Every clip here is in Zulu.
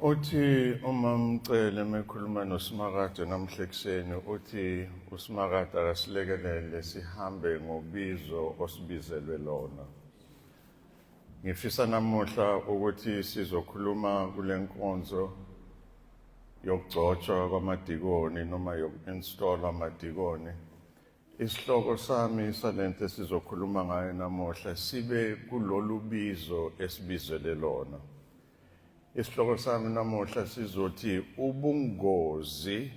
Uthi uMamcele mekhuluma noSimakade namhla ekuseni uthi uSimakade akasilekelele sihambe ngobizo osibizelwe lona. Ngifisa namuhla ukuthi sizokhuluma kule nkonzo yokugcotshwa kwamadikoni noma yoku-install amadikoni. Isihloko sami salento esizokhuluma ngayo namuhla sibe kulolu bizo esibizele lona. Isihloko sami namuhla sizothi ubungozi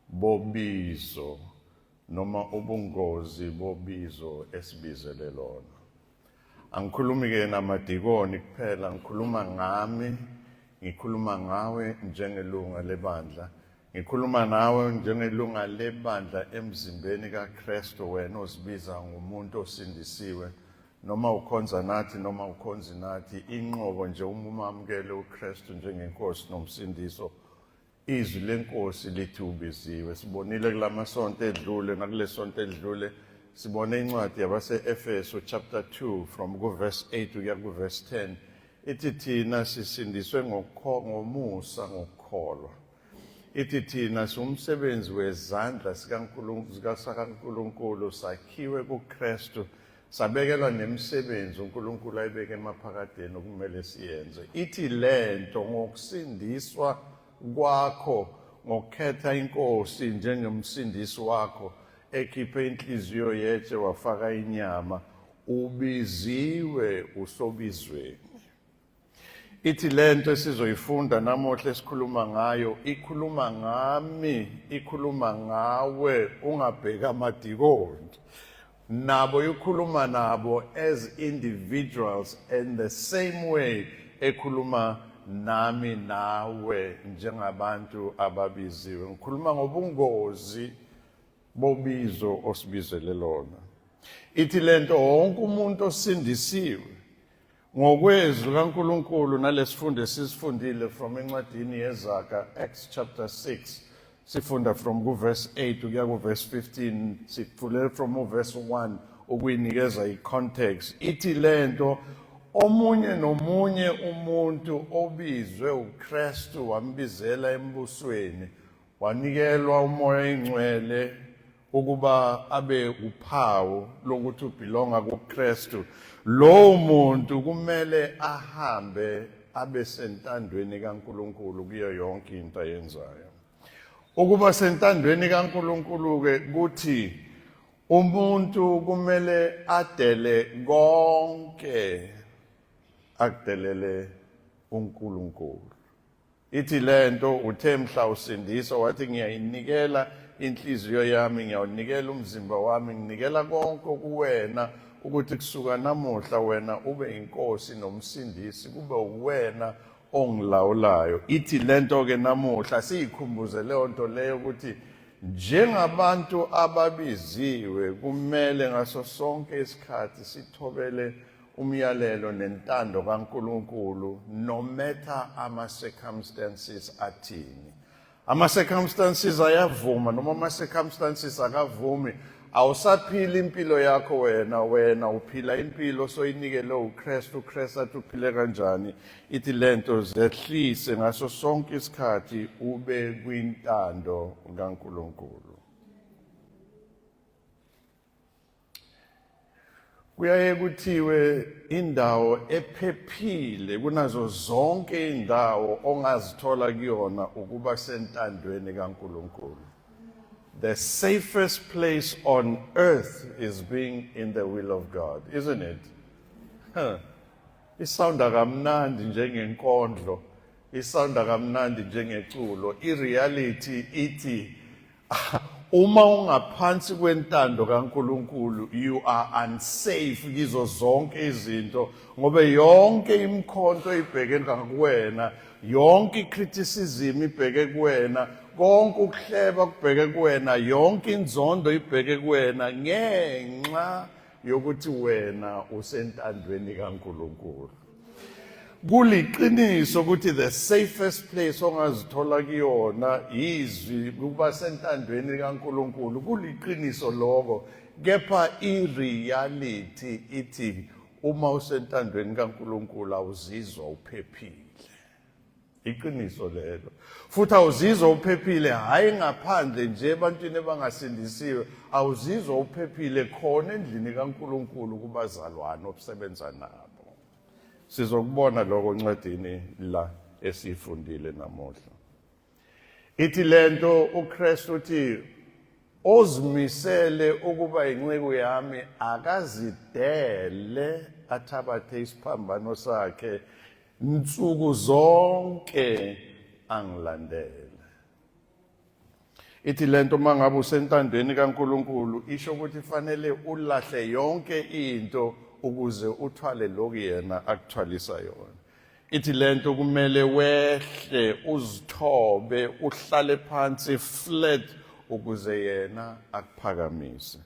bobizo noma ubungozi bobizo esibizele lona. Angikhulumi ke namadikoni kuphela, ngikhuluma ngami, ngikhuluma ngawe njengelunga lebandla. Ngikhuluma nawe njengelunga lebandla emzimbeni kaKristu wena ozibiza ngumuntu osindisiwe noma ukhonza nathi noma ukhonzi nathi inqobo nje uma umamukele uKristu njengenkosi nomsindiso izwi lenkosi lithi ubiziwe. Sibonile kulamasonto edlule nakule sonto edlule sibone incwadi yabase-Efeso chapter 2 from ku-verse 8 ukuya ku-verse 10 ithi thina sisindiswe ngomusa ngokukholwa. Ithi thina siwumsebenzi wezandla sikaNkulunkulu sakhiwe kuKristu sabekelwa nemisebenzi uNkulunkulu ayibeke emaphakadeni okumele siyenze. Ithi lento ngokusindiswa kwakho ngokukhetha inkosi njengomsindisi wakho ekhiphe inhliziyo yetshe wafaka inyama ubiziwe usobizweni. Ithi lento esizoyifunda namuhla esikhuluma ngayo ikhuluma ngami, ikhuluma ngawe, ungabheki amadikoni. Nabo ikhuluma nabo as individuals in the same way ekhuluma nami nawe njengabantu ababiziwe. Ngikhuluma ngobungozi bobizo osibizele lona. Ithi lento wonke umuntu osindisiwe ngokwezwi kaNkulunkulu nalesifundo esisifundile from encwadini yeZaga Acts chapter 6 sifunda from kuverse 8 ukuya kuverse 15 sifule from uverse 1 ukuyinikeza icontext ithi lento omunye nomunye umuntu obizwe uKristu wambizela embusweni Wanikelwa uMoya oyiNgcwele ukuba abe uphawu lokuthi ubhilonga kuKristu. Lowo muntu kumele ahambe abe sentandweni kaNkulunkulu kuyo yonke into ayenzayo. Ukuba sentandweni kaNkulunkulu ke kuthi umuntu kumele adele konke akudelele uNkulunkulu. Ithi lento uthe mhla usindiswa wathi ngiyayinikela inhliziyo yami, ngiyawunikela umzimba wami, nginikela konke kuwena ukuthi kusuka namuhla wena ube inkosi nomsindisi, kube uwena ongilawulayo. Ithi lento ke namuhla siyikhumbuze leyo nto leyo ukuthi njengabantu ababiziwe kumele ngaso sonke isikhathi sithobele umyalelo nentando kaNkulunkulu no matter ama circumstances athini. Ama circumstances ayavuma noma ama circumstances akavumi, awusaphili impilo yakho wena, wena uphila impilo soyinikele uKristu, uKristu athi uphile kanjani. Ithi lento zehlise ngaso sonke isikhathi ube kwintando kaNkulunkulu. Kuyaye kuthiwe indawo ephephile kunazo zonke indawo ongazithola kuyona ukuba sentandweni kaNkulunkulu. The safest place on earth is being in the will of God, isn't it? Huh. Isounda kamnandi njengenkondlo, isounda kamnandi njengeculo. I-reality ithi uma ungaphansi kwentando kaNkulunkulu you are unsafe kizo zonke izinto ngoba yonke imikhonto ibheke ngakuwena, yonke icriticism ibheke kuwena, konke ukuhleba kubheke kuwena, yonke inzondo ibheke kuwena ngenxa yokuthi wena usentandweni kaNkulunkulu. Kuliqiniso ukuthi the safest place ongazithola kuyona izwi kuba sentandweni kaNkulunkulu, kuliqiniso lokho, kepha i-reality ithi uma usentandweni kaNkulunkulu awuzizwa uphephile. Iqiniso lelo. Futhi awuzizwa uphephile hayi ngaphandle nje ebantwini abangasindisiwe, awuzizwa uphephile khona endlini kaNkuluNkulu kubazalwane obusebenza nabo. Sizokubona lokho encwadini la esifundile namuhla. Ithi lento uKristu uthi ozimisele ukuba inceku yami akazidele athabathe isiphambano sakhe nsuku zonke angilandele. Ithi lento uma ngabe usentandweni kaNkuluNkulu isho ukuthi fanele ulahle yonke into ukuze uthwale lokhu yena akuthwalisa yona. Ithi lento kumele wehle uzithobe uhlale phansi flat ukuze yena akuphakamise.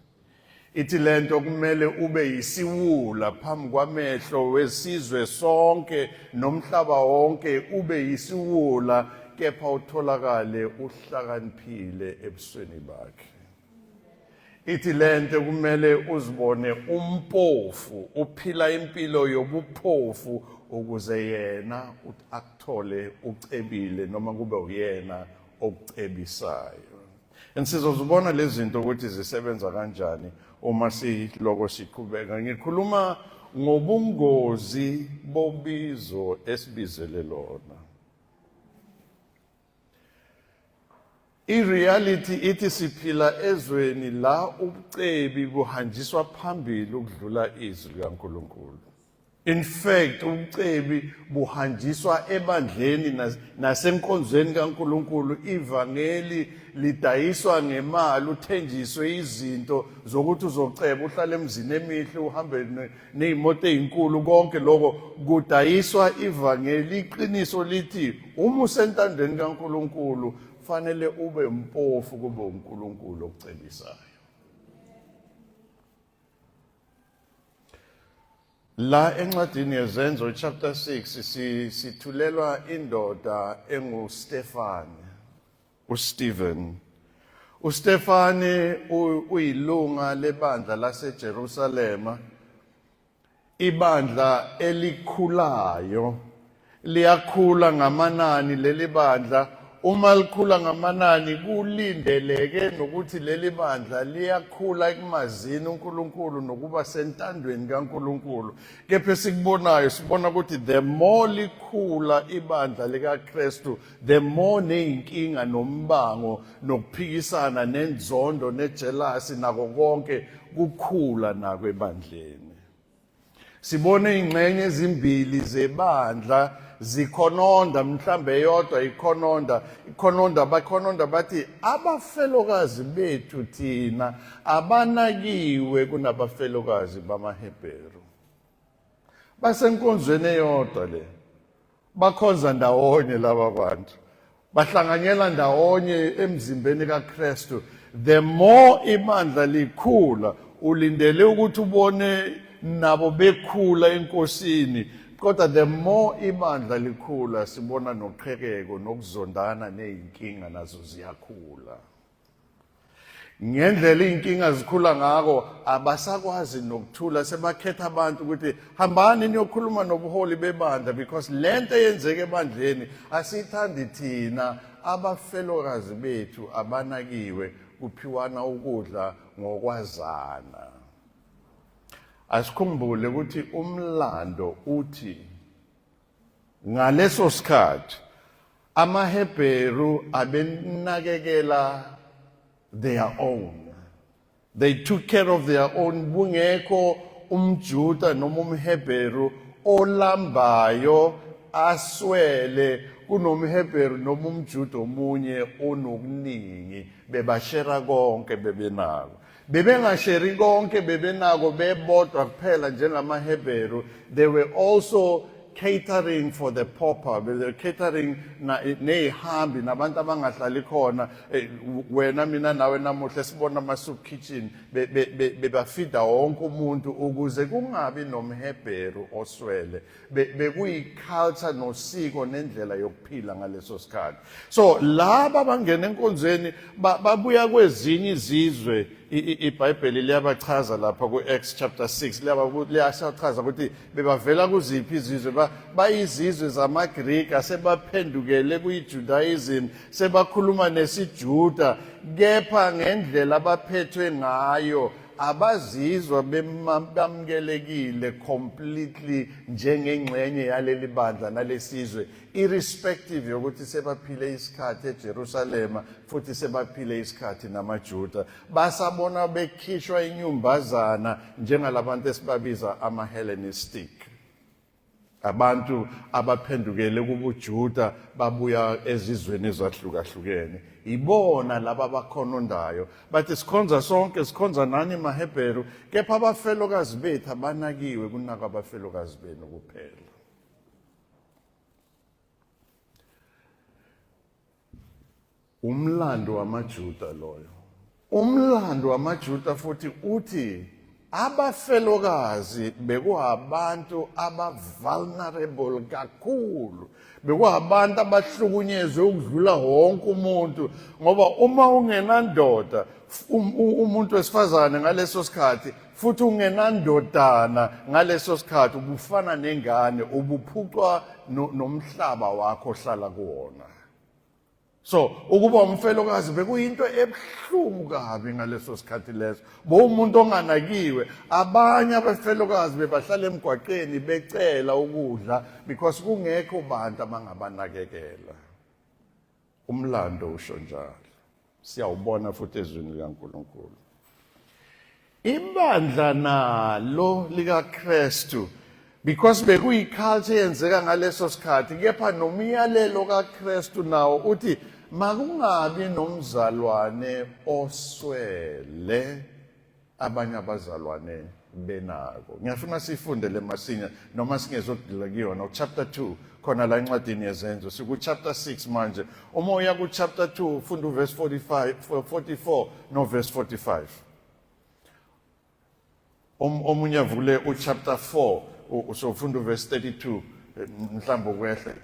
Ithi lento kumele ube yisiwula phambi kwamehlo wesizwe sonke nomhlaba wonke ube yisiwula kepha utholakale uhlakaniphile ebusweni bakhe. Ithi lento kumele uzibone umpofu uphila impilo yobuphofu ukuze yena akuthole ucebile noma kube uyena okucebisayo. And sizozibona lezi zinto ukuthi zisebenza kanjani uma siloko siqhubeka. Ngikhuluma ngobungozi bobizo esibizele lona. I-reality ithi siphila ezweni la ubucebi buhanjiswa phambili ukudlula izwi likaNkulunkulu. In fact ubucebi buhanjiswa ebandleni nasenkonzweni kaNkulunkulu. Ivangeli lidayiswa ngemali, uthenjiswe izinto zokuthi uzoceba, uhlale emzini emihle, uhambe ney'moto ey'nkulu. Konke lokho kudayiswa ivangeli. Iqiniso lithi uma usentandweni kaNkulunkulu fanele ube mpofu kube uNkulunkulu okucebisayo. La encwadini yeZenzo chapter 6 sithulelwa indoda enguStefane, uStephen. UStefane uyilunga lebandla laseJerusalema, ibandla elikhulayo. Liyakhula ngamanani leli bandla. Uma likhula ngamanani kulindeleke nokuthi leli bandla liyakhula ekumazini uNkulunkulu nokuba sentandweni kaNkulunkulu. Kepha esikubonayo, sibona ukuthi the more likhula ibandla likaKristu, the more ney'nkinga nombango nokuphikisana nenzondo nejelasi nako konke kukhula nako ebandleni. Sibone ingxenye ezimbili zebandla zikhononda, mhlambe eyodwa ikhononda, ikhononda, bakhononda bathi abafelokazi bethu thina abanakiwe kunabafelokazi bamaHebheru. Basenkonzweni eyodwa le. Bakhonza ndawonye laba bantu, bahlanganyela ndawonye emzimbeni kaKristu. The more ibandla likhula, ulindele ukuthi ubone nabo bekhula enkosini, kodwa the more ibandla likhula sibona noqhekeko nokuzondana nezinkinga nazo ziyakhula. Ngendlela iy'nkinga zikhula ngako abasakwazi nokuthula, sebakhetha abantu ukuthi hambani niyokhuluma nobuholi bebandla, because le nto eyenzeka ebandleni asiyithandi thina. Abafelokazi bethu abanakiwe, kuphiwana ukudla ngokwazana. Asikhumbule ukuthi umlando uthi ngaleso sikhathi amaHebheru abenakekela their own. They took care of their own. Bungekho umJuda noma umHebheru olambayo aswele kunomHebheru noma umJuda omunye onokuningi. Bebashera konke bebenako. Bebengasheri konke bebenako bebodwa kuphela njengamaHebheru. They were also catering for the pauper. They were catering neyihambi nabantu abangahlali khona. Wena mina nawe namuhla sibona ama soup kitchen bebafida wonke umuntu ukuze kungabi nomHebheru oswele. Bekuyi-culture nosiko nendlela yokuphila ngaleso sikhathi. So laba abangena enkonzweni babuya kwezinye izizwe. iBhayibheli liyabachaza lapha ku-Acts chapter 6, liyasachaza ukuthi bebavela kuziphi izizwe. Bayizizwe zamaGriki asebaphendukele kwi-Judaism, sebakhuluma nesiJuda, kepha ngendlela abaphethwe ngayo abazizwa bamkelekile completely njengengxenye yaleli bandla nalesizwe, irrespective yokuthi sebaphile isikhathi eJerusalema futhi sebaphile isikhathi namaJuda. Basabona bekhishwa inyumbazana njengalabantu esibabiza ama-Hellenistic, abantu abaphendukele kubuJuda babuya ezizweni ezahlukahlukene. Ibona laba abakhonondayo, bathi sikhonza sonke, sikhonza nani maHebheru, kepha abafelokazi bethu abanakiwe, kunakwa abafelokazi benu kuphela. Umlando wamaJuda loyo. Umlando wamaJuda futhi uthi abafelokazi bekuwabantu aba-vulnerable kakhulu, bekuwabantu abahlukunyezwe ukudlula wonke umuntu, ngoba uma ungenandoda, umuntu wesifazane ngaleso sikhathi, futhi ungenandodana ngaleso sikhathi, ubufana nengane, ubuphucwa nomhlaba wakho ohlala kuwona. So ukuba umfelokazi bekuyinto ebuhlungu kabi ngaleso sikhathi leso, bowumuntu onganakiwe. Abanye abafelokazi bebahlala emgwaqeni becela ukudla because kungekho bantu abangabanakekela. Umlando usho njalo, siyawubona futhi ezwini likaNkulunkulu. Ibandla nalo likaKristu, because bekuyiculture eyenzeka ngaleso sikhathi, kepha nomyalelo kaKristu nawo uthi makungabi nomzalwane oswele abanye abazalwane benako. Ngiyafuna sifunde le masinya noma singezodlula kuyona, chapter 2 khona la encwadini yeZenzo. Siku chapter 6 manje. Uma uya ku chapter 2 ufunda uverse 45, 44 no verse 45. Omunye avule uchapter 4, usofunda uverse 32 mhlawumbe ukwehle,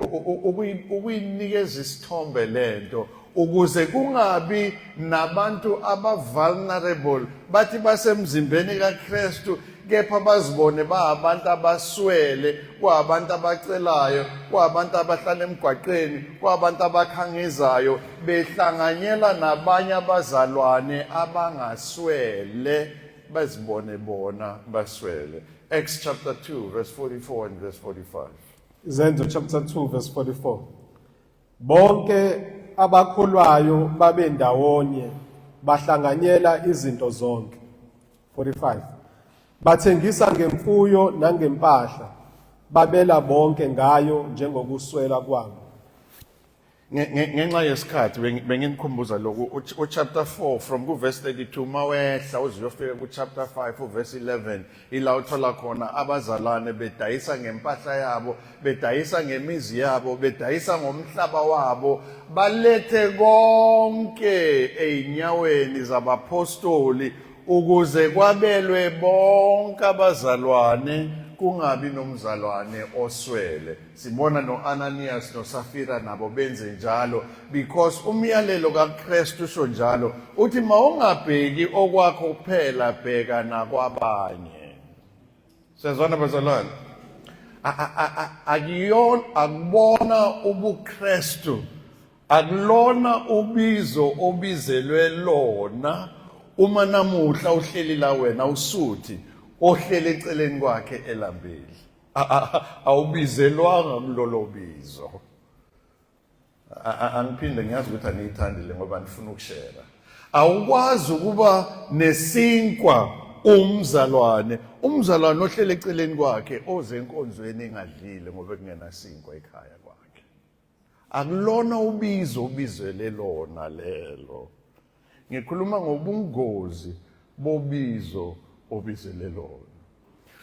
ukuyinikeza isithombe lento ukuze kungabi nabantu aba-vulnerable bathi basemzimbeni kaKristu kepha bazibone bahabantu abaswele, kwabantu abacelayo, kwabantu abahlala emgwaqeni, kwabantu abakhangizayo, behlanganyela nabanye abazalwane abangaswele, bazibone bona baswele. Acts chapter 2 verse 44 and verse 45. Izenzo chapter 2 verse 44. Bonke abakholwayo babe ndawonye bahlanganyela izinto zonke. 45. Bathengisa ngemfuyo nangempahla, babela bonke ngayo njengokuswela kwabo. Ngenxa yesikhathi benginikhumbuza lokhu, uchapter 4 from kuverse 32 mawehla uze uyofika kuchapter 5 uverse 11, ila uthola khona abazalwane bedayisa ngempahla yabo, bedayisa ngemizi yabo, bedayisa ngomhlaba wabo, balethe konke ezinyaweni zabapostoli ukuze kwabelwe bonke abazalwane, kungabi nomzalwane oswele. Sibona no-Ananias noSafira nabo benze njalo, because umyalelo kaKristu usho njalo, uthi mawungabheki okwakho kuphela, bheka nakwabanye. Siyazwana bazalwane? Akuyona, akubona ubuKristu, akulona ubizo obizelwe lona uma namuhla uhleli la wena usuthi ohleli eceleni kwakhe elambile. Awubizelwanga kulolo bizo. Angiphinde, ngiyazi ukuthi aniyithandi le ngoba nifuna ukushera. Awukwazi ukuba nesinkwa umzalwane, umzalwane ohlele eceleni kwakhe oze enkonzweni engadlile ngoba kungenasinkwa ekhaya kwakhe. Akulona ubizo ubizele lona lelo. Ngikhuluma ngobungozi bobizo obizele lona.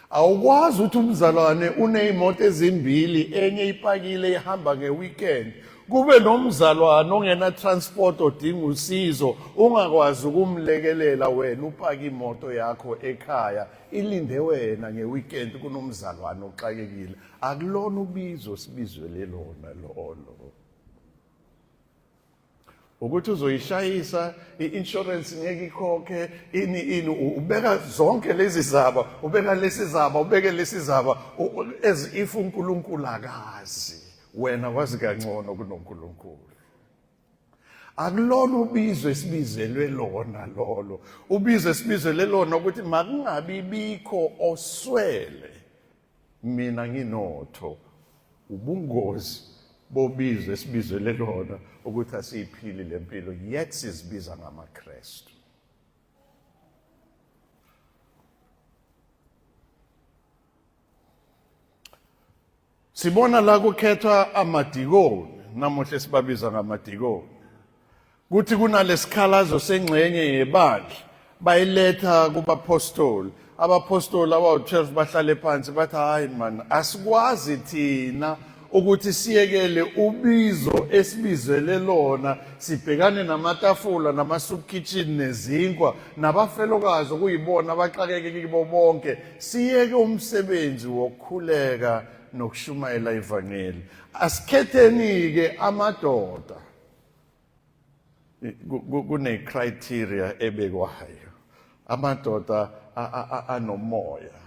Awukwazi ukuthi umzalwane uneyimoto ezimbili, enye ipakile ihamba ngeweekend, kube nomzalwane ongena transport odinga usizo, ungakwazi ukumlekelela, wena upaka imoto yakho ekhaya ilinde wena ngeweekend, kunomzalwane oxakekile. Akulona ubizo sibizwele lona lolo. Ukuthi uzoyishayisa i-insurance ngeke ikhokhe ini ini ubeka zonke lezi zaba, ubeka lesi zaba, ubeke lesi zaba as if uNkulunkulu akazi. Wena wazi kangcono kunoNkulunkulu. Akulona ubizo esibizelwe lona lolo. Ubizo esibizelwe lona ukuthi makungabi bikho oswele. Mina nginotho. Ubungozi bobizo esibizelwe lona ukuthi asiyiphili lempilo yet sizibiza ngamaKristu. Sibona la kukhethwa amadikoni namuhla esibabiza ngamadikoni. Kuthi kunalesikhalazo sengxenye yebandla bayiletha kubapostoli. Abapostoli abawu-12 bahlale phansi bathi hayi man asikwazi thina ukuthi siyekele ubizo esibizele lona sibhekane namatafula nama-soup kitchen nezinkwa nabafelokazi okuyibona abaxakeke kibo bonke siyeke umsebenzi wokukhuleka nokushumayela ivangeli. Asikhetheni-ke amadoda. Kune-criteria ebekwayo. Amadoda anomoya,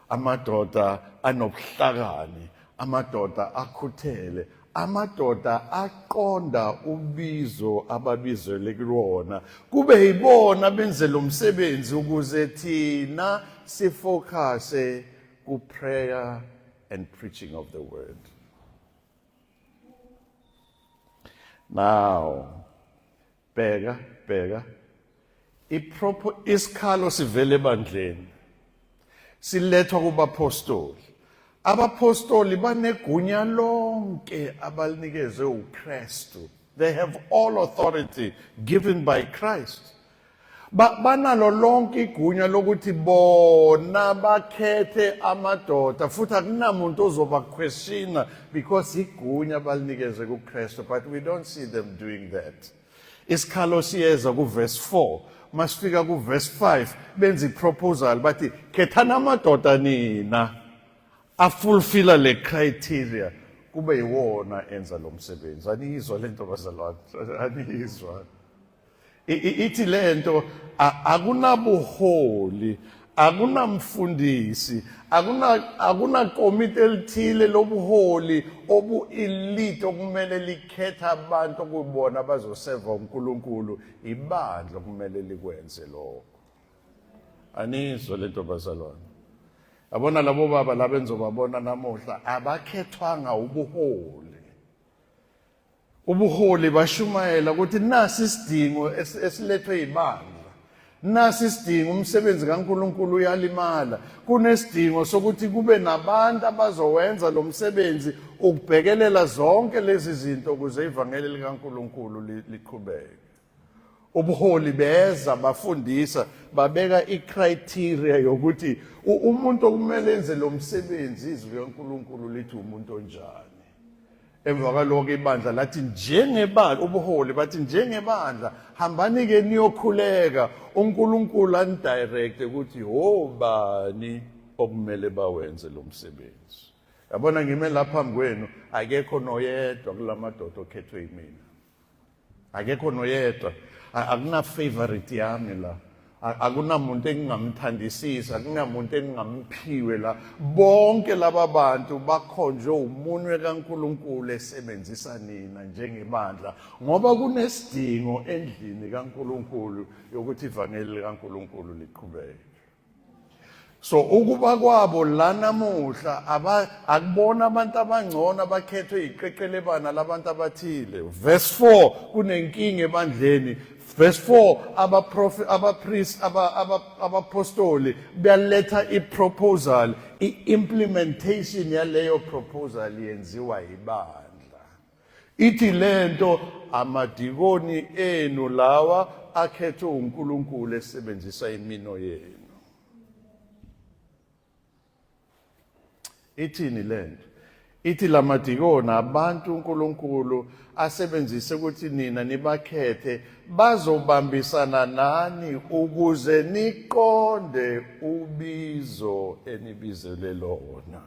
amadoda anobuhlakani, amadoda akhuthele, amadoda aqonda ubizo ababizelwe kulona, kube yibona benze lo msebenzi ukuze thina sifocuse ku-prayer and preaching of the word. Now, bheka, bheka, ipropo isikhalo sivele ebandleni silethwa kubapostoli. Abapostoli banegunya lonke abalinikezwe uKristu. They have all authority given by Christ. Banalo lonke igunya lokuthi bona bakhethe amadoda futhi akunamuntu ozoba questiona because igunya balinikezwe kuKristu, but we don't see them doing that. Isikhalo siyeza kuverse 4, masifika kuverse 5 benza iproposal bathi khethana amadoda nina afulfilla le criteria kube yiwona enza lo msebenzi. Aniyizwa lento bazalwane? Aniyizwa? Ithi lento akunabuholi, akunamfundisi, akunakomiti elithile lobuholi obu-elite okumele likhethe abantu okuyibona abazoseva uNkulunkulu. Ibandla okumele likwenze lokho. Anizwa lento bazalwane? Yabona labo baba laba enizobabona namuhla abakhethwanga ubuholi. Ubuholi bashumayela ukuthi nasi isidingo esilethwe ibandla. Nasi isidingo, umsebenzi kaNkulunkulu uyalimala. Kunesidingo sokuthi kube nabantu abazowenza lo msebenzi ukubhekelela zonke lezi zinto ukuze ivangeli likaNkulunkulu liqhubeke. Ubuholi beza bafundisa babeka icriteria yokuthi umuntu okumele enze lo msebenzi izwi likaNkulunkulu lithi umuntu onjani. Emva kwaloko ibandla lathi njengebandla, ubuholi bathi njengebandla hambani-ke niyokhuleka uNkulunkulu anidirecte ukuthi obani okumele bawenze lo msebenzi. Yabona ngime lapha phambi kwenu akekho noyedwa kulamadoda okhethwe yimina. Akekho noyedwa. Akuna favorite yami la. Akunamuntu engingamthandisisi, akunamuntu engingamphiwe la. Bonke laba bantu bakhonjwe umunwe kaNkulunkulu esebenzisa nina njengebandla ngoba kunesidingo endlini kaNkulunkulu yokuthi ivangeli likaNkulunkulu liqhubeke. So ukuba kwabo la namuhla akubona abantu abangcono abakhethwe yiqeqelebana labantu abathile. Verse 4 kunenkinga ebandleni. Verse 4 abaprofi abapriest abapostoli baletha iproposal, i-implementation yaleyo proposal yenziwa ibandla. Ithi lento amadikoni enu lawa akhethwe uNkulunkulu esebenzisa imino yenu. Ithini lento? Ithi lamadikoni abantu uNkulunkulu asebenzise ukuthi nina nibakhethe bazobambisana nani ukuze niqonde ubizo enibizele lona.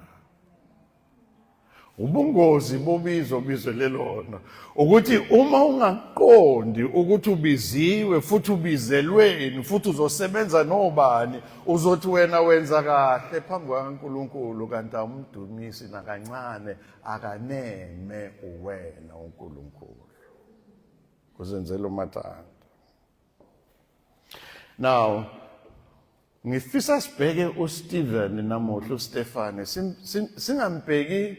Ubungozi bobizo bizelwe lona ukuthi uma ungaqondi ukuthi ubiziwe futhi ubizelweni futhi uzosebenza nobani, uzothi wena wenza kahle phambi kukaNkulunkulu kanti awumdumisi nakancane, akaneme uwena uNkulunkulu. Uzenzela umathanda. Now ngifisa sibheke uStephen namuhla, uStefane, singambheki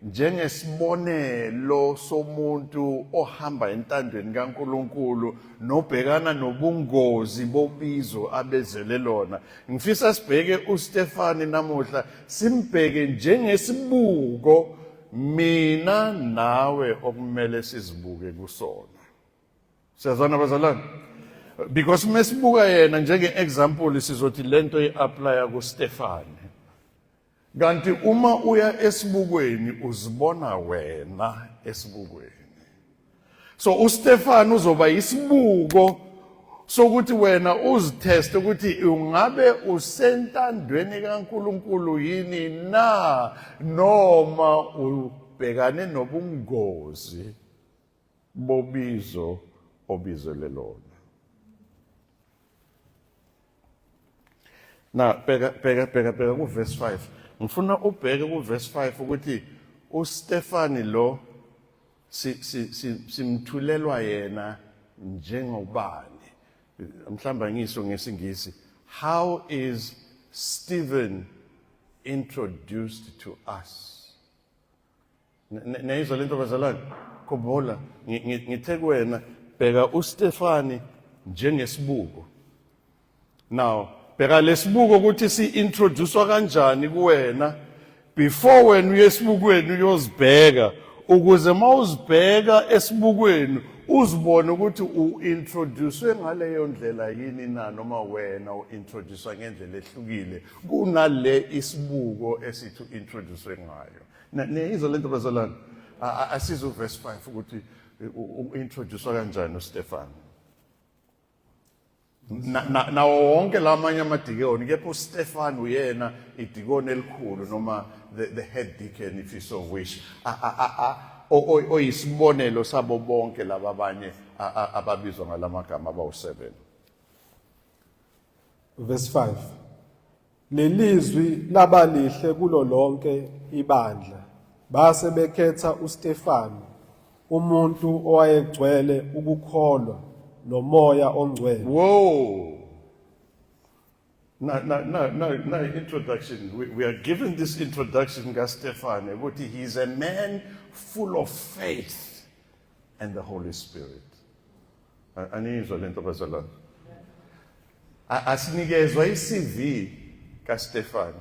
njengesibonelo somuntu ohamba entandweni kaNkuluNkulu nobhekana nobungozi bobizo abezele lona. Ngifisa sibheke uStefani namuhla, simbheke njengesibuko mina nawe okumele sizibuke kusona. Siyazwana bazalwane? Because mesibuka yena njenge example sizothi lento i-applya kuStefane. Kanti uma uya esibukweni uzibona wena esibukweni. So uStefan uzoba isibuko sokuthi wena uzitest ukuthi ungabe usentandweni kaNkuluNkulu yini na noma ubhekane nobungozi bobizo obizelwe lona. Na bheka bheka bheka bheka ku verse 5. Ngifuna ubheke ku verse 5 ukuthi uStefani lo simthulelwa yena njengobani. Mhlawumbe angisho ngesiNgisi. How is Stephen introduced to us? Niyayizwa lento bazalwane? Khumbula ngithe kuwena bheka uStefani njengesibuko. Now bheka lesibuko ukuthi si-introducewa kanjani kuwena before wena uye esibukweni uyozibheka, ukuze uma uzibheka esibukweni uzibone ukuthi u-introducwe ngaleyo ndlela yini na, noma wena u-introducwa ngendlela ehlukile kunale isibuko esithi u-introducwe ngayo. Niyayizwa lento bazalwane? Asize uverse 5 ukuthi u-introducwa kanjani uStefan. Nawo wonke lamanye amadikoni, kepha uStefan uyena idikoni elikhulu noma the head deacon if you so wish, oyisibonelo sabo bonke laba abanye ababizwa ngalamagama abawu-7. Verse 5. Lelizwi laba lihle kulo lonke ibandla, base bekhetha uStefanu, umuntu owayegcwele ukukholwa noMoya oNgcwele. Whoa! Now, now, now, now, now introduction. We are given this introduction kaStefane ukuthi he is a man full of faith and the Holy Spirit. Aniyizwa lento bazalwane? Asinikezwa iCV kaStefan.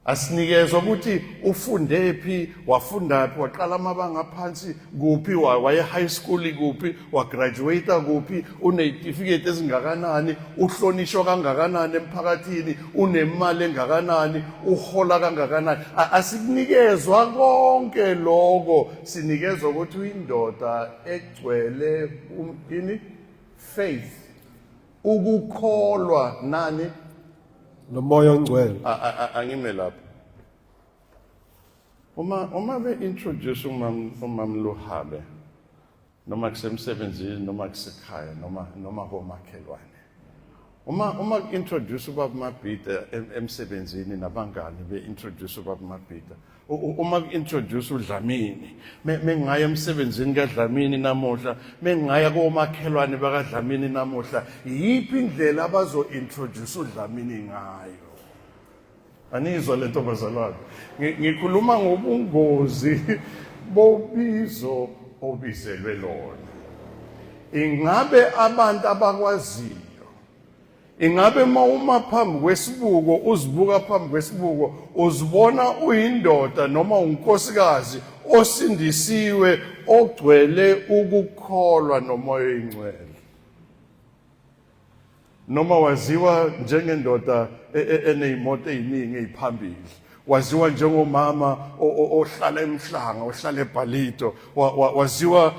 Asinikezwa ukuthi ufunde phi, wafunda phi, waqala amabanga aphansi kuphi, waye high school kuphi, wagraduate kuphi, unezitifiketi ezingakanani, uhlonishwa kangakanani emphakathini, unemali engakanani, uhola kangakanani. Asikunikezwa konke lokho, sinikezwa ukuthi uyindoda egcwele ini faith, ukukholwa nani noMoya oNgcwele. Angime lapho. Uma be introduce umam Luhabe noma kusemsebenzini noma kusekhaya noma komakhelwane, uma introduce ubaba Mabhida emsebenzini nabangani be introduce ubaba Mabhida, uma introduce uDlamini, mengaya emsebenzini kaDlamini namuhla, mengaya komakhelwane bakaDlamini namuhla, yiphi indlela abazo introduce uDlamini ngayo? Anizwa lento bazalwane? Ngikhuluma ngobungozi bobizo obizelwe lona. Ingabe abantu abakwaziyo, ingabe uma uma phambi kwesibuko uzibuka phambi kwesibuko uzibona uyindoda noma unkosikazi osindisiwe ogcwele ukukholwa noMoya oyiNgcwele, noma waziwa njengendoda eneyimoto eziningi eziphambili, Waziwa njengomama ohlala emhlanga, ohlala eBhalito, waziwa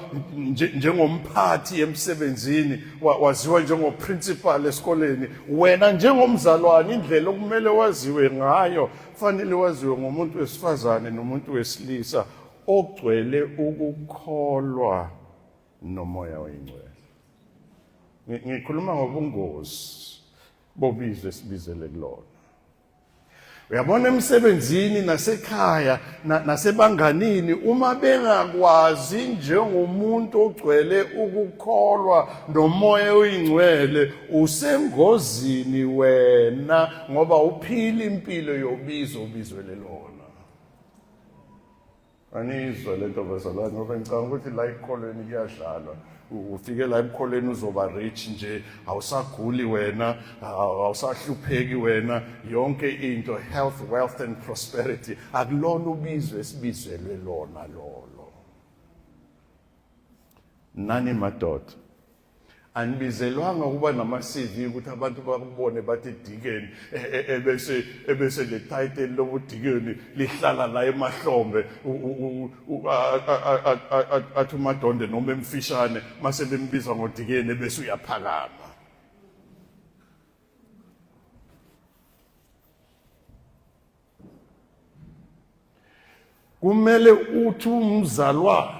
njengomphathi emsebenzini, waziwa njengoprincipal esikoleni. Wena njengomzalwane, indlela okumele waziwe ngayo, fanele waziwe ngomuntu wesifazane nomuntu wesilisa ogcwele ukukholwa nomoya oyingcwele. Ngikhuluma ngobungozi bobizo esibizele kulona. Uyabona emsebenzini nasekhaya nasebanganini uma bengakwazi njengomuntu ogcwele ukukholwa nomoya oyingcwele usengozini wena ngoba uphila impilo yobizo obizwele lona. Aniyizwa le nto bazalwane ngoba ngicabanga ukuthi la ekukholweni kuyadlalwa. Ufike la ebukholweni uzoba rich nje, awusaguli wena, awusahlupheki wena, yonke into health, wealth and prosperity. Akulona ubizo esibizelwe lona lolo. Nani madoda Anibizelwanga ukuba nama-CV ukuthi abantu bakubone bathi dikeni e, e, ebese ebese le title lobudikeni lihlala la emahlombe athi umadonde noma emfishane mase bembiza ngodikeni ebese uyaphakama. Kumele uthi umzalwane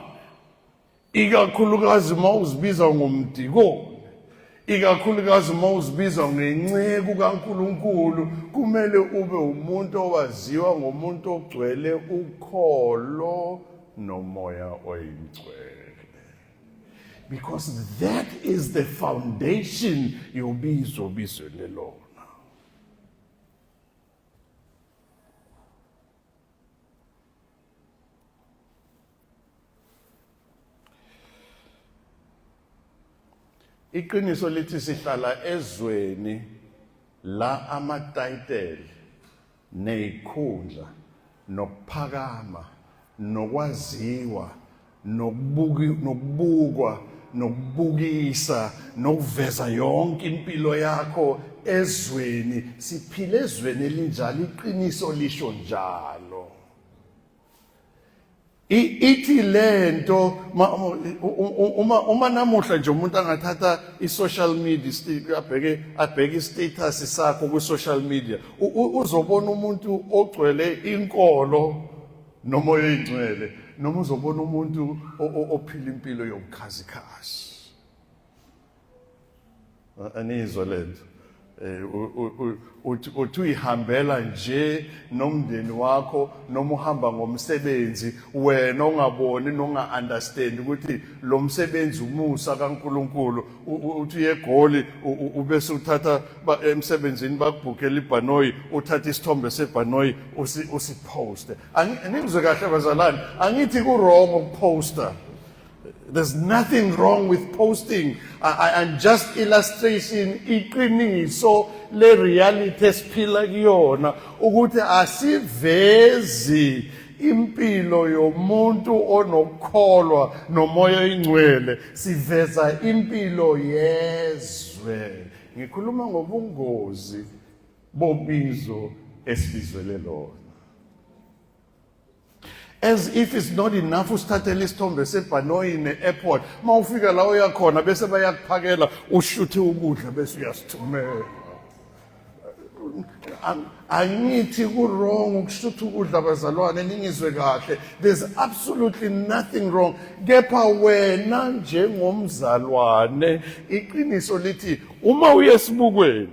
ikakhulukazi uma uzibiza ngomdikoni ikakhulukazi uma uzibiza ngenceku kaNkuluNkulu kumele ube umuntu owaziwa ngomuntu ogcwele ukholo nomoya oyingcwele because that is the foundation yobizo obizwele lona. Iqiniso lithi sihlala ezweni la amatayitele nezikhundla nokuphakama nokwaziwa nokubukwa nokubukisa nokuveza yonke impilo yakho ezweni. Siphila ezweni elinjalo, iqiniso lisho njalo. Ithi lento uma namuhla nje umuntu angathatha i-social media abheke abheke i-status sakho kwi-social media uzobona umuntu ogcwele inkolo nomoya oyingcwele noma uzobona umuntu ophila impilo yobukhazikhazi. Aniyizwa lento. Eh, uthi uyihambela nje nomndeni wakho noma uhamba ngomsebenzi wena ongaboni nonga-understand ukuthi lo msebenzi umusa kaNkulunkulu uthi uye eGoli ubese uthatha emsebenzini bakubhukhela ibhanoyi uthatha isithombe sebhanoyi usiposte. Aningizwe kahle bazalwane, angithi ku-wrong ukuposta. There's nothing wrong with posting. I'm just illustrating iqiniso le reality esiphila kuyona ukuthi asivezi impilo yomuntu onokukholwa nomoya oyingcwele, siveza impilo yezwe. Ngikhuluma ngobungozi bobizo esibizwele lona. As if it's not enough usithathele isithombe sebhanoyi ne-airport uma ufika la uya khona bese bayakuphakela ushuthe ukudla bese uyasithumela. Angithi ku-wrong ukushutha ukudla bazalwane, ningizwe kahle, there's absolutely nothing wrong, kepha wena njengomzalwane iqiniso lithi uma uye esibukweni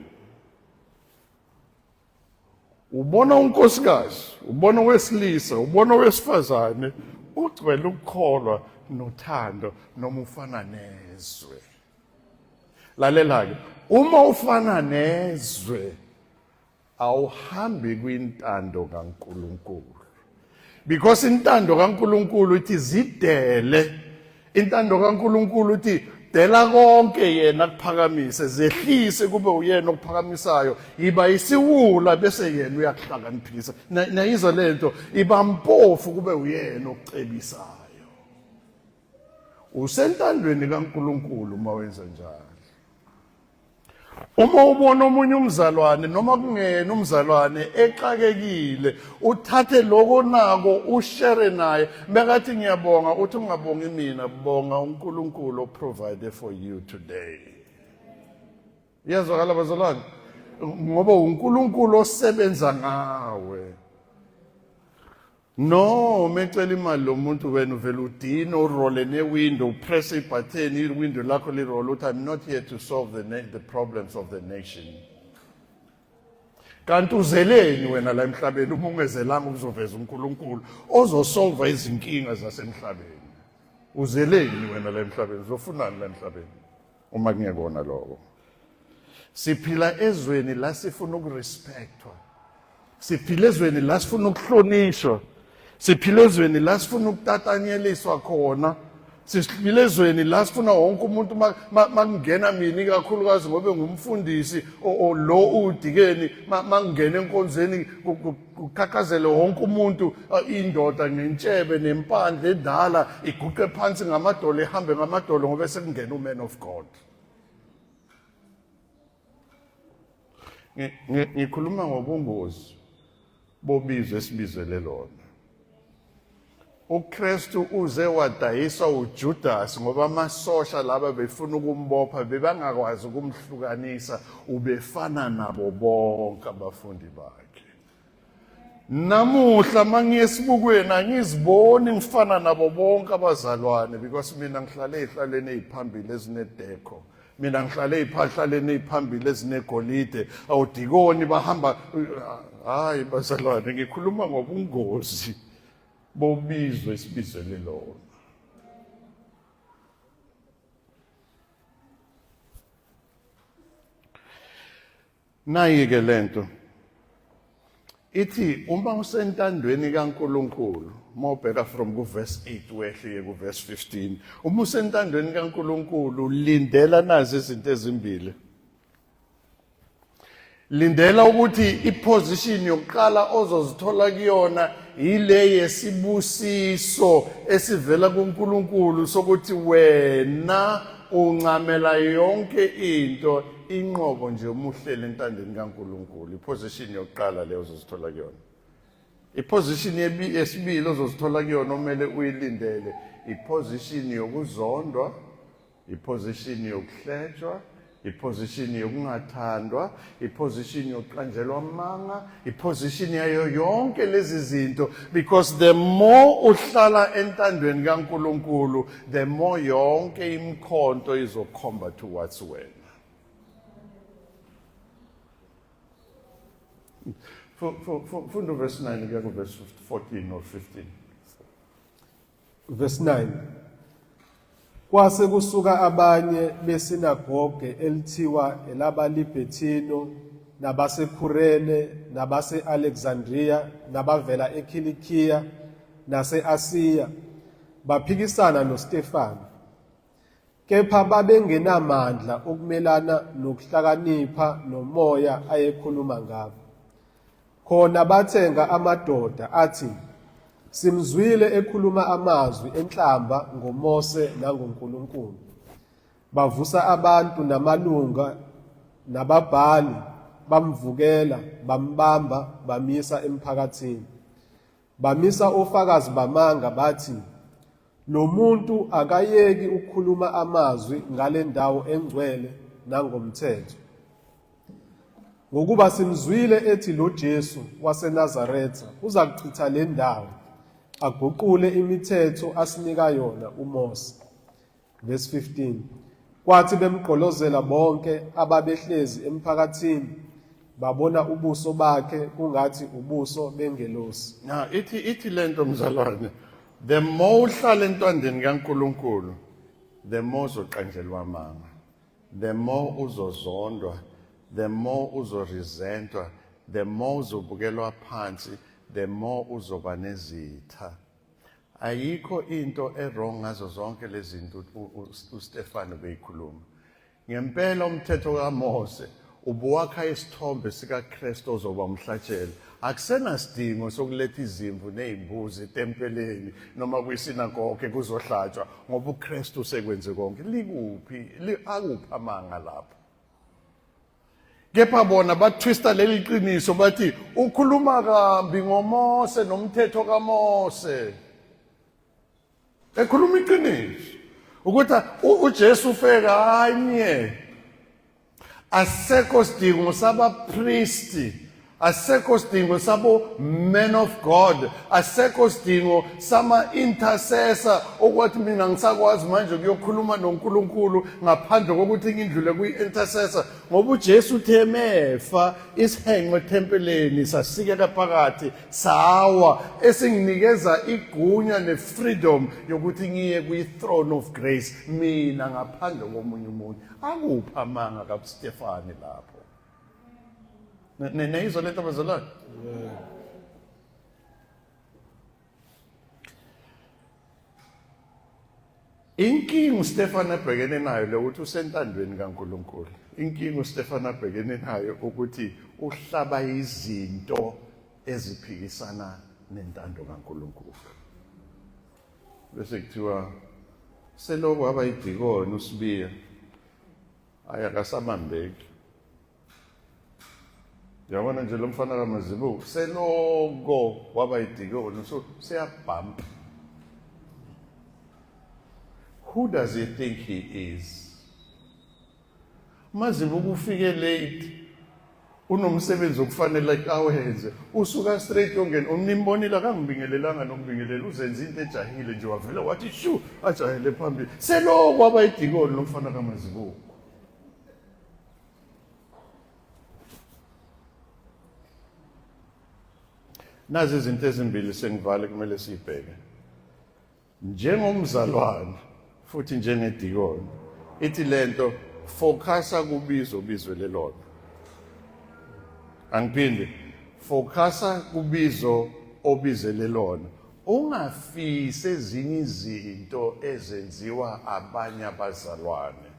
Ubona unkosikazi, ubona owesilisa, ubona owesifazane ugcwele ukukholwa nothando noma ufana nezwe. Lalela-ke, uma ufana nezwe awuhambi kwintando kaNkulunkulu. Because intando kaNkulunkulu ithi zidele. Intando kaNkulunkulu ithi dela konke yena akuphakamise, zehlise kube uyena okuphakamisayo. Yiba isiwula bese yena uyakuhlakaniphisa. Nayizwa lento, iba mpofu kube uyena okucebisayo. Usentandweni kaNkulunkulu uma wenza njalo. Uma ubona omunye umzalwane noma kungena umzalwane exakekile, uthathe lokho nako ushere naye. Bekathi ngiyabonga, uthi ungabongi mina, bonga uNkulunkulu oprovide for you today. Iyazwakala bazalwane? Ngoba uNkulunkulu osebenza ngawe. No, mecela imali lo muntu wena uvela udina urole newindow upress ibhatheni iwindow lakho lirole uthi I'm not here to solve the problems of the nation. Kanti uzeleni wena la emhlabeni uma ungezelanga ukuzoveza uNkulunkulu ozosolva izinkinga zasemhlabeni. Uzeleni wena la emhlabeni uzofunani la emhlabeni uma kungekona lokho. Siphila ezweni la sifuna ukurespectwa. Siphila ezweni la sifuna ukuhlonishwa. Siphila ezweni la sifuna ukutatanyeliswa khona. Siphila ezweni la sifuna wonke umuntu makungena mina ikakhulukazi ngoba ngumfundisi lo udikeni makungena enkonzweni kuqhaqhazele wonke umuntu indoda ngentshebe nempandla endala iguqe phansi ngamadolo ihambe ngamadolo ngoba sekungena uman of God. Ngikhuluma ngobungozi bobizo esibizele lona. UKristu uze wadayiswa uJudas ngoba amasosha laba befuna ukumbopha bebangakwazi ukumhlukanisa ubefana nabo bonke abafundi bakhe. Namuhla mangiye esibukweni angiziboni ngifana nabo bonke abazalwane because mina ngihlale ezihlalweni eziphambili ezinedekho. Mina ngihlale ezihlalweni eziphambili ezinegolide. Awudikoni bahamba hayi bazalwane ngikhuluma ngobungozi bobizo esibizele lona. Nayi-ke lento ithi uma usentandweni kaNkuluNkulu uma ubheka from kuverse 8 wehle kuverse 15 uma usentandweni kaNkuluNkulu lindela nazi izinto ezimbili lindela ukuthi iposition yokuqala ozozithola kuyona yile yesibusiso esivela kuNkulunkulu sokuthi wena uncamela yonke into inqobo nje uma uhleli entandeni kaNkulunkulu iposition yokuqala leyo ozozithola kuyona iposition yesibili ozozithola kuyona omele uyilindele iposition yokuzondwa iposition yokuhletshwa iposition yokungathandwa iposition yokuqanjelwa amanga iposition yayo yonke lezi zinto because the more uhlala entandweni kaNkuluNkulu the more yonke imikhonto izokhomba towards wena Funda uverse 9 kuya kuverse 14 or 15. Verse 9 Kwase kusuka abanye besinagoge elithiwa elabaLibhethino nabaseKhurene nabase-Alexandriya nabavela eKhilikhiya nase-Asiya baphikisana noStefanu. Kepha babengenamandla okumelana nokuhlakanipha nomoya ayekhuluma ngakho. Khona bathenga amadoda athi, Simzwile ekhuluma amazwi enhlamba ngoMose nangoNkulunkulu. Bavusa abantu namalunga nababhali bamvukela bambamba bamyisa emphakathini. Bamisa ofakazi bamanga bathi, Lo muntu akayeki ukukhuluma amazwi ngale ndawo engcwele nangomthetho. Ngokuba simzwile ethi lo Jesu waseNazaretha uzakuchitha le ndawo, aguqule imithetho asinika yona uMose. Verse 15. Kwathi bemgqolozela bonke ababehlezi emphakathini babona ubuso bakhe kungathi ubuso bengelosi. Now ithi ithi lento mzalwane the more uhlala entwandeni kaNkuluNkulu the more uzoqanjelwa amanga the more uzozondwa the more uzoresentwa the more uzobukelwa phansi the more uzoba nezitha Ayikho into e-wrong ngazo zonke lezi zinto uStefano beyikhuluma. Ngempela umthetho kaMose ubuwakha isithombe sikaKristu ozoba umhlatshelo. Akusenasidingo sokuletha izimvu nezimbuzi etempeleni noma kwisinagoge kuzohlatshwa ngoba uKristu usekwenze konke. Likuphi? Akuphi amanga lapho? Kepha bona batwista leli qiniso bathi ukhuluma kambi ngoMose nomthetho kaMose. Ekhuluma iqiniso ukuthi uJesu ufe kanye. Asekho sidingo sabapristi, asekho sidingo sabo men of God, asekho sidingo sama intercessor okwathi mina ngisakwazi manje kuyokhuluma noNkulunkulu ngaphandle kokuthi ngindlule kwi-intercessor, ngoba uJesu uthe mefa isihenqo ethempeleni sasikeka phakathi sawa, esinginikeza igunya ne-freedom yokuthi ngiye kwi-throne of grace mina ngaphandle komunye umuntu. Akuphi amanga kaStefani lapho? Neyizwa lento bazalwane? Inkinga uStefan abhekene nayo le ukuthi usentandweni kaNkulunkulu. Inkinga uStefan abhekene nayo ukuthi uhlaba izinto eziphikisana nentando kaNkulunkulu. Bese kuthiwa selokhu waba idikoni uSibiya, hayi akasabambeki. Yabona nje lo mfana kaMazibuko seloko waba idikoni so seyabhampa. Who does he think he is? Mazibuko ufike late, unomsebenzi okufanele awenze, usuka straight yongena. Unimbonile akangibingelelanga nokubingelela, uzenza into ejahile nje, wavele wathi shu ajahele phambili. Seloko waba idikoni lo mfana kaMazibuko. Nazi izinto ezimbili sengivale kumele siyibheke. Njengomzalwane futhi njengedikoni, ithi lento focusa kubizo obizwe lelona. Angiphinde, focusa kubizo obizele lona. Ungafisi ezinye izinto ezenziwa abanye abazalwane.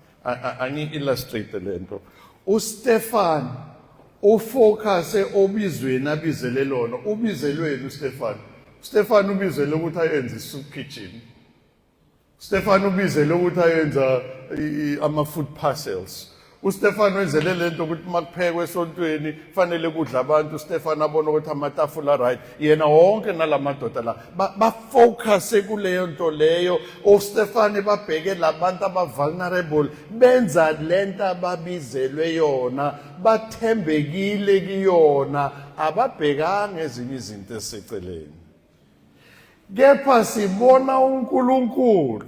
Angi-illustrate lento. UStefan ufocuse obizweni abizele lona. Ubizelweni uStefan? UStefan ubizele ukuthi ayenze i-soup kitchen. UStefan ubizele ukuthi ayenza ama-food parcels. UStefan wenzele lento ukuthi makuphekwe esontweni fanele kudla abantu. UStefan abona ukuthi amatafula right, yena wonke nalamadoda la bafocuse kuleyo nto leyo. OStefane babheke labantu aba-vulnerable, benza lento ababizelwe yona, bathembekile kuyona, ababhekanga ezinye izinto eziseceleni. Kepha sibona uNkulunkulu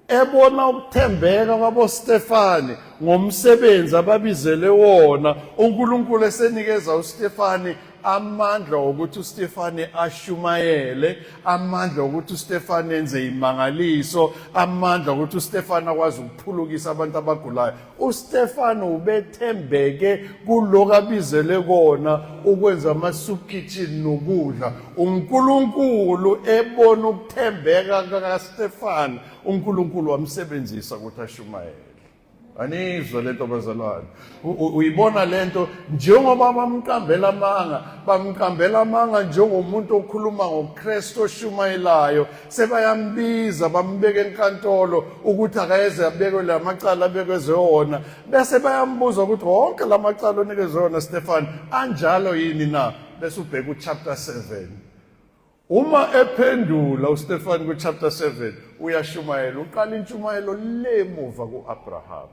ebona ukuthembeka kwaboStefani ngomsebenzi ababizele wona. uNkulunkulu esenikeza uStefani amandla okuthi uStefani ashumayele, amandla okuthi uStefani enze imangaliso, amandla okuthi uStefani akwazi ukuphulukisa abantu abagulayo. uStefano ubethembeke kuloko abizele kona, ukwenza ama-soup kitchen nokudla. uNkulunkulu ebona ukuthembeka kaStefano, uNkulunkulu wamsebenzisa ukuthi ashumayele. Anizwa lento bazalwane? Uyibona lento njengoba bamqambela amanga, bamqambela amanga njengomuntu okhuluma ngoKristu oshumayelayo, sebayambiza bambeka enkantolo ukuthi akayeze abekwe la macala abekezwe wona, bese bayambuza ukuthi wonke la macala onikezwe wona Stefan anjalo yini na? Bese ubheka uchapter 7. Uma ephendula uStefan ku-chapter 7 uyashumayela, uqala intshumayelo le muva ku-Abraham,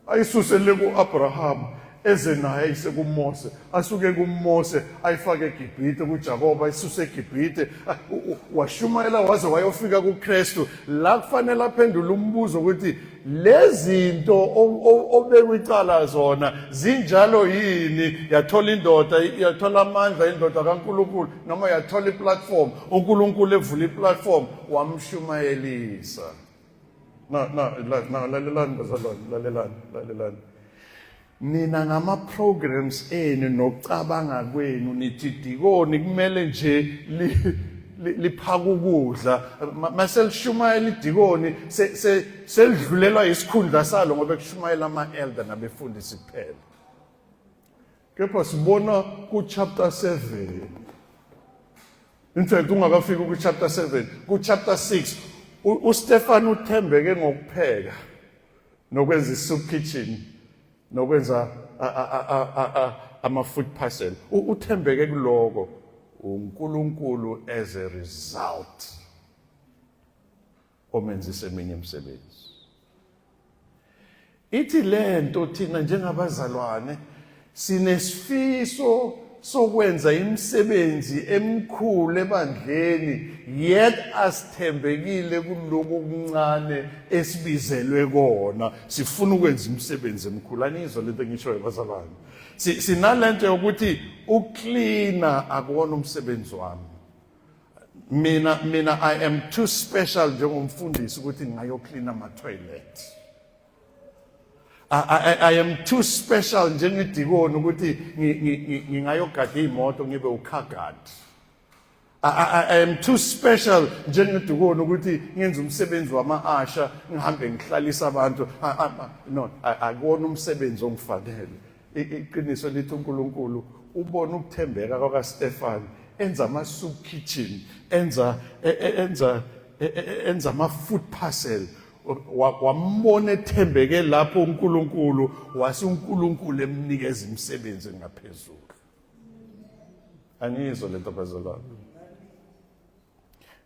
ayisuse le ku-Abraham eze naye ayise kuMose, asuke kuMose ayifake eGibhithe kuJakobe, ayisuse eGibhithe, washumayela waze wayofika kuKristu, la kufanele aphendule umbuzo ukuthi lezinto obekwa icala zona zinjalo yini. Yathola indoda, yathola amandla indoda kaNkulunkulu, noma yathola iplatform, uNkulunkulu evula iplatform wamshumayelisa. Na na na lalelani bazalwane, lalelani, lalelani. Nina ngama programs enu nokucabanga kwenu nithi dikoni kumele nje liphaka ukudla, maselishumayela idikoni selidlulelwa isikhundla salo ngoba kushumayela ama-elder nabefundisi kuphela. Kepha sibona ku-chapter 7, in fact ungakafiki ku-chapter 7, ku-chapter 6 uStefan uthembeke ngokupheka nokwenza i-soup kitchen nokwenza ama food parcel. Uthembeke kuloko uNkulunkulu as a result omenzisa eminye imisebenzi. Ithi lento thina njengabazalwane sinesifiso sokwenza imisebenzi emikhulu ebandleni yet asithembekile kuloko okuncane esibizelwe kona. Sifuna ukwenza imisebenzi emikhulu. Anizwa lento engishoyo bazalwane? Sinalento yokuthi uklina akuwona umsebenzi wami. Mina I am too special njengomfundisi ukuthi ngingayoklina ama-toilet. I am too special njengedikoni ukuthi ngingayogada iy'moto ngibe u-car guard. I am too special njengedikoni ukuthi ngenze umsebenzi wama-asha ngihambe ngihlalisa abantu. No, akuwona umsebenzi ongifanele. Iqiniso lithi uNkulunkulu ubona ukuthembeka kwakaStefan enza ama soup kitchen, enza e, e, enza e, enza ama food parcel. Wambona ethembeke lapho uNkulunkulu, wase uNkulunkulu emnikeza imisebenzi ngaphezulu. Aniyizwa lento bazalwane?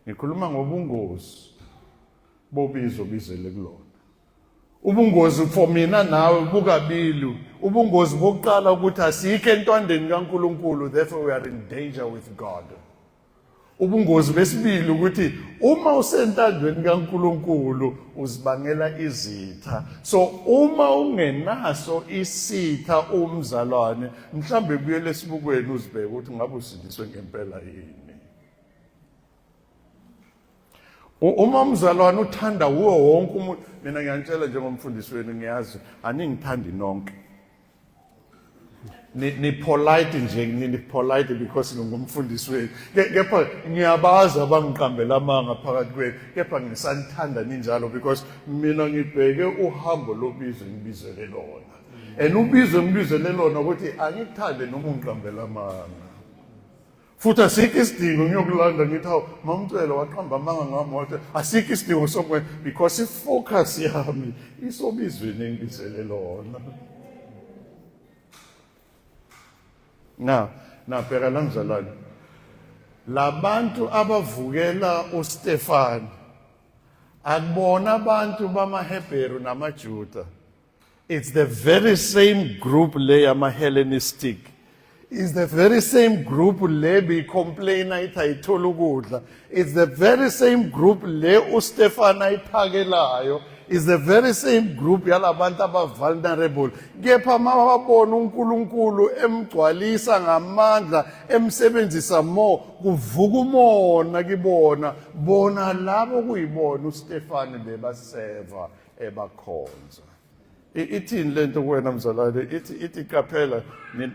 Ngikhuluma ngobungozi bobizo bizele kulona. Ubungozi for mina nawe bukabili. Ubungozi bokuqala ukuthi asikho entwandeni kaNkulunkulu, therefore we are in danger with God. Ubungozi besibili ukuthi uma usentandweni kaNkulunkulu uzibangela izitha. So uma ungenaso isitha umzalwane, mhlambe buyele esibukweni uzibheke ukuthi ngabe usindiswe ngempela yini. Uma umzalwane uthanda wuwo wonke umuntu, mina ngiyantshela njengomfundisi wenu, ngiyazi aningithandi nonke. Ni polite nje, ni polite because ngingumfundisi wenu. Kepha ngiyabazi abangiqambela amanga phakathi kwenu, kepha ngisanithanda ninjalo because mina ngibheke uhambo lobizo ngibizele lona. And ubizo ngibizele lona ukuthi angikuthande noma ungiqambela amanga. Futhi asikho isidingo ngiyokulanda ngithi hawu mamcelo waqamba amanga ngami wathi asikho isidingo sokwenza because ifocus yami isobizweni engibizele lona. Na na bheka la mzalwane, labantu abavukela uStefan akubona abantu bamaHebheru namaJuda. It's the very same group le yama-Hellenistic. It's the very same group le beyicomplaina ithi ayitholi ukudla. It's the very same group le uStefan ayiphakelayo. It's the very same group yalabantu aba-vulnerable. Kepha uma babona uNkulunkulu emgcwalisa ngamandla, emsebenzisa more, kuvuka umona kibona. Bona labo kuyibona uStefan bebaseva ebakhonza. Ithini lento kuwena mzalwane? Ithi qaphela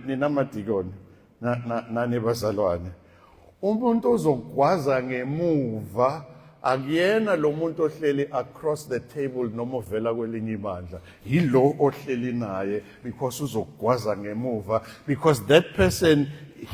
ninamadikoni nani bazalwane. Umuntu ozogwaza ngemuva akuyena lo muntu ohleli across the table noma ovela kwelinye ibandla, yilo ohleli naye, because uzogwaza ngemuva because that person,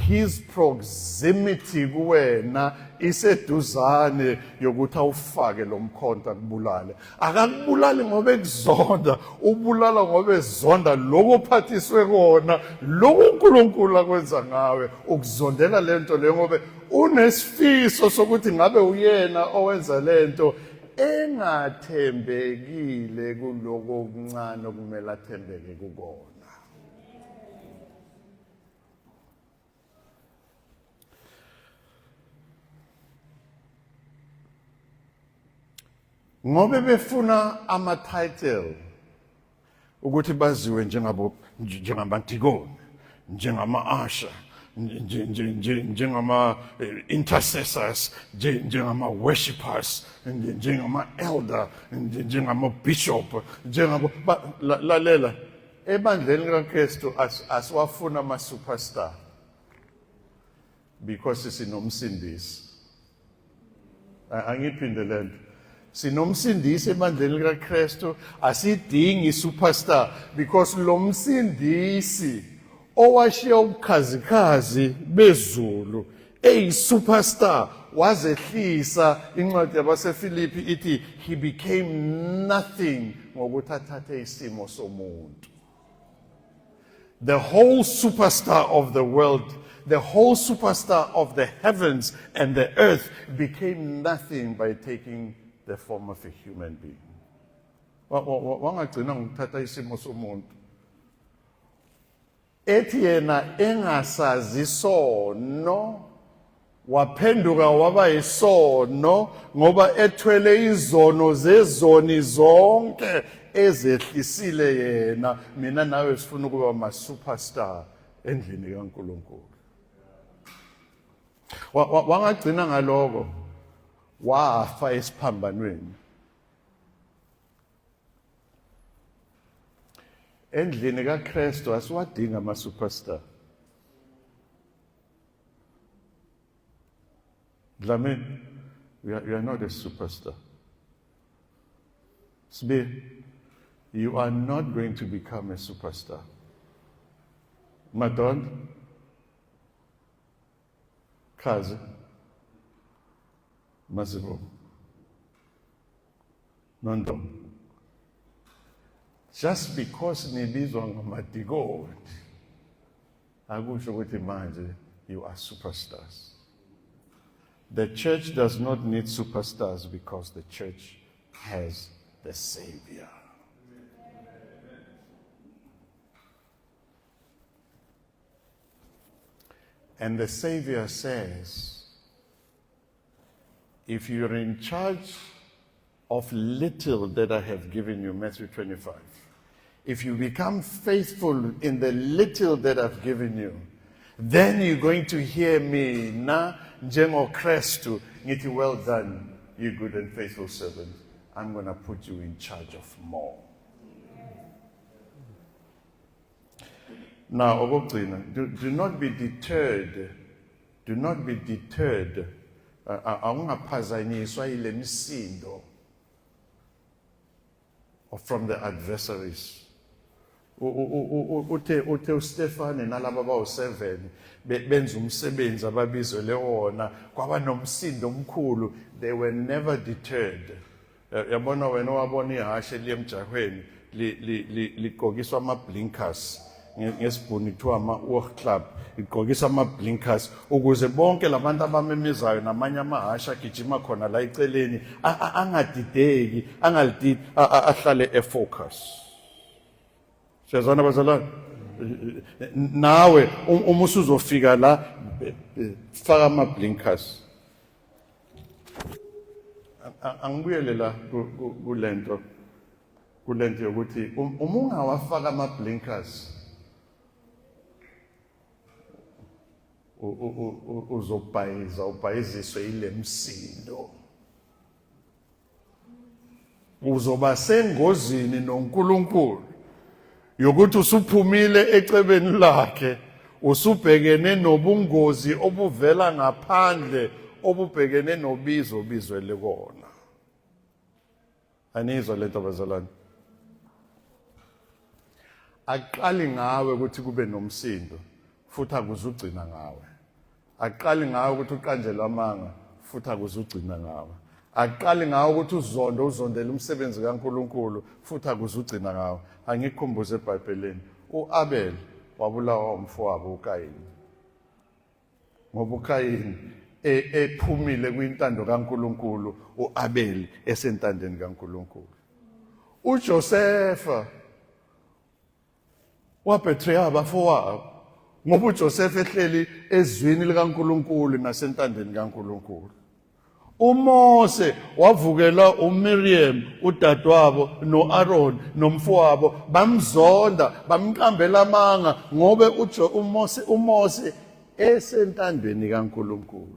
his proximity kuwena iseduzane yokuthi awufake lo mkhonto akubulale. Akakubulali ngoba ekuzonda, ubulala ngoba ezonda lokho ophathiswe kona, lokho uNkulunkulu akwenza ngawe. Ukuzondela lento leyo ngoba unesifiso sokuthi ngabe uyena owenza lento, engathembekile kuloko okuncane okumele athembeke kukona. Ngoba befuna ama-title ukuthi baziwe njengabo njengamadikoni, njengama-asha, njengama-intercessors, njengama-worshippers, njengama-elder, njengama-bishop, njengabo lalela ebandleni likaKristu asiwafuna ama-superstar because sinomsindisi. Angiphinde lento. Sinomsindisi ebandleni likaKristu, asidingi superstar because lo msindisi owashiya ubukhazikhazi bezulu eyi-superstar wazehlisa. Incwadi yabaseFilipi ithi he became nothing ngokuthi athathe isimo somuntu. The whole superstar of the world, the whole superstar of the heavens and the earth became nothing by taking the form of a human being. Wangagcina ngokuthatha isimo somuntu. Ethi yena engasazi sono waphenduka waba yisono ngoba ethwele izono zezoni zonke ezehlisile yena. Mina nawe sifuna ukuba ma-superstar endlini kaNkulunkulu. Wangagcina ngaloko, wafa esiphambanweni. Endlini kaKristu asiwadinga ama-superstar. Dlamini, you are not a superstar. Sibi, you are not going to become a superstar. Madon, Kazi, Mazibo, Nondo. Just because nibizwa ngamadikoni, akusho ukuthi manje you are superstars. The church does not need superstars because the church has the Savior. And the Savior says, if you're in charge of little that I have given you, Matthew 25, if you become faithful in the little that I've given you, then you're going to hear me, na njengoKristu, ngithi, well done, you good and faithful servant. I'm going to put you in charge of more. Now, okokugcina, do not be deterred. Do not be deterred. Awungaphazanyiswa yile misindo from the adversaries. Uthe uStefane nalaba abawu-7 benza umsebenzi ababizelwe wona, kwaba nomsindo omkhulu. They were never deterred. Yabona wena owabona ihashe liye emjahweni ligqokiswa ama-blinkers, ngesibhunu kuthiwa ama-oogklap, ligqokiswa ama-blinkers ukuze bonke labantu abamemizayo namanye amahashe agijima khona la eceleni angadideki, angalididi, ahlale efocus. Siyazwana bazalwane? Nawe uma usuzofika la, faka ama-blinkers. Angibuyele la kulento yokuthi uma ungawafaka ama-blinkers uzobhayiza, ubhayiziswe yile msindo, uzoba sengozini noNkulunkulu yokuthi usuphumile ecebeni lakhe, usubhekene nobungozi obuvela ngaphandle obubhekene nobizo obizwele kona. Anizwa lento bazalwane? Akuqali ngawe ukuthi kube nomsindo, futhi akuzugcina ngawe. Akuqali ngawe ukuthi uqanjelwe amanga, futhi akuzugcina ngawe. Akuqali ngawe ukuthi uzondo uzondele umsebenzi kaNkulunkulu, futhi akuzugcina ngawe. Angikukhumbuze eBhayibhelini, uAbel wabulawa umfowabo uKayini, ngoba uKayini ephumile kwintando kaNkulunkulu, uAbel esentandeni kaNkulunkulu. UJosefa wabetreya abafowabo ngoba uJoseph ehleli ezwini likaNkulunkulu nasentandeni kaNkulunkulu. uMose wavukela uMiriam udadewabo noAron nomfowabo, bamzonda, bamqambela amanga ngobe uMose esentandweni kaNkulunkulu.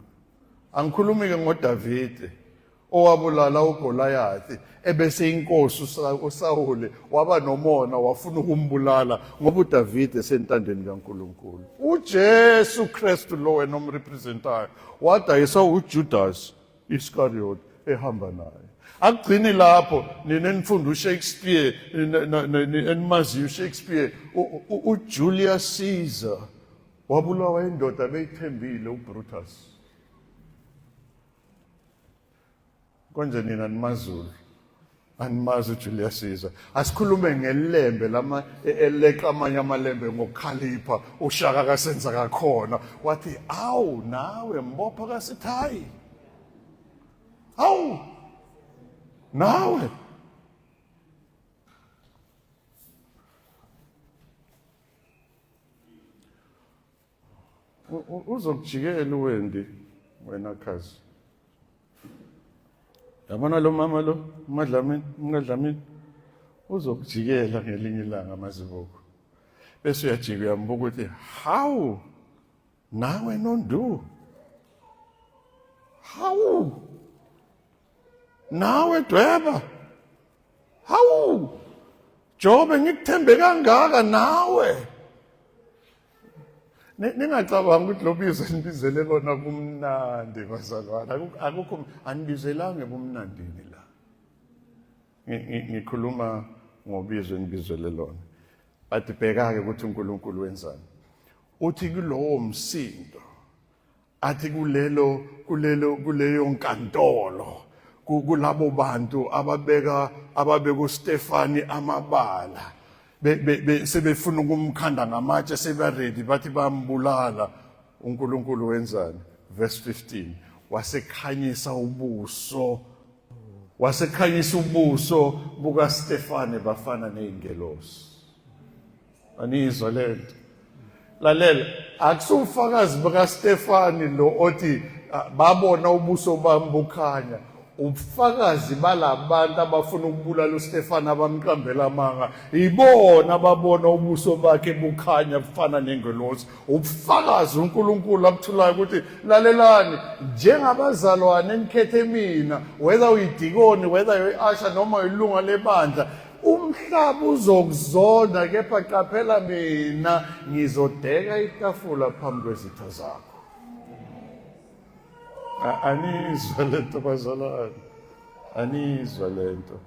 Angikhulumi ke ngoDavide owabulala uGoliath, ebese inkosi uSawule waba nomona wafuna ukumbulala ngoba uDavide esentandweni kaNkulunkulu. UJesu Kristu lo wena omrepresentayo wadayisa uJudas Iscariot ehamba naye. Akugcini lapho, nina enifunda uShakespeare, enimaziyo uShakespeare, uJulius Caesar wabulawa indoda beyithembile uBrutus. Konje nina nimaZulu. Animazi uJulius Caesar. Asikhulume ngelembe lama eleqa amanye amalembe ngokukhalipha uShaka kasenza kakhona. Wathi awu nawe mbopha kaSithayi. Awu nawe Uzokujikela uWendy wena khazi. Yabona lo mama lo uMadlamini, uMadlamini uzokujikela ngelinye ilanga amazibuko. Bese uyajika uyambuka ukuthi hawu nawe nondu. Hawu nawe dweba. Hawu Jobe ngikuthembe kangaka nawe. Ningacabangi ukuthi lo bizo enibizele lona kumnandi bazalwane. Akukho anibizelanga ebumnandini la. Ngikhuluma ngobizo enibizele lona. But bheka-ke ukuthi uNkulunkulu wenzani. Uthi kulowo msindo athi kulelo kulelo kuleyo nkantolo kulabo bantu ababeka ababeka uStefani amabala sebefuna ukumkhanda ngamatshe sebaready bathi bambulala uNkulunkulu wenzani verse 15 wasekhanyisa ubuso wasekhanyisa ubuso bukaStefane bafana nezingelosi Aniyizwa lento. Lalela, akusufakazi bukaStefani lo othi ah, babona ubuso bami bukhanya. Ubufakazi balabantu abafuna ukubulala uStefani abamqambela amanga, ibona ababona ubuso bakhe bukhanya bufana nengelosi. Ubufakazi uNkulunkulu abuthulayo ukuthi lalelani njengabazalwane enikhethe mina, whether uyidikoni, whether uyi-asha noma uyilunga lebandla, Umhlaba uzokuzonda kepha qaphela mina ngizodeka itafula phambi kwezitha zakho. Anizwa lento bazalwane. Anizwa lento.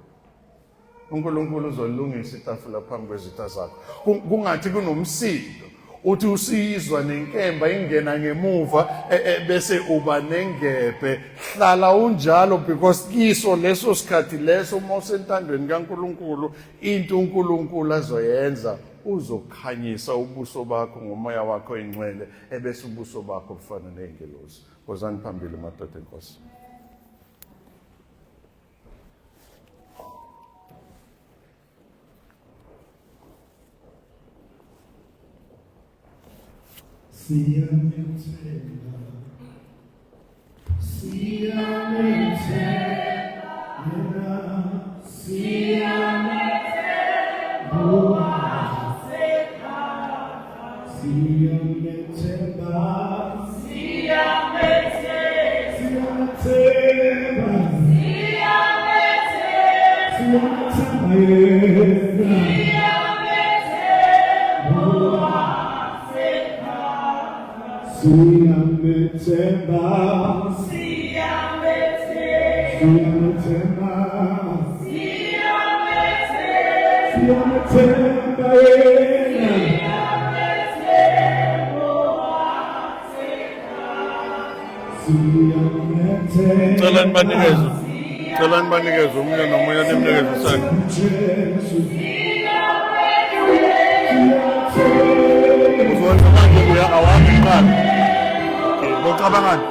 uNkulunkulu uzolungisa itafula phambi kwezitha zakho. Kungathi kunomsindo. Uthi usizwa nenkemba ingena ngemuva e, e, bese uba nengebhe hlala unjalo because kiso leso sikhathi leso uma usentandweni kaNkulunkulu into uNkulunkulu azoyenza uzokhanyisa ubuso bakho ngomoya wakho oyingcwele ebese ubuso bakho bufana ney'ngelosi wozani phambili madoda enkosi. Siyamethemba, siyamethemba, yena siyamethemba, siyamethemba, siyamethemba, siyamethemba yena. Siyamethemba, siyamethemba, siyamethemba yena. Siyamethemba. Cela nibanikeze. Cela nibanikeze omunye nomunye nimnikeze isandla. Jesu. Uzokwenza manje uya awami kuqala. Okay, bocabangani?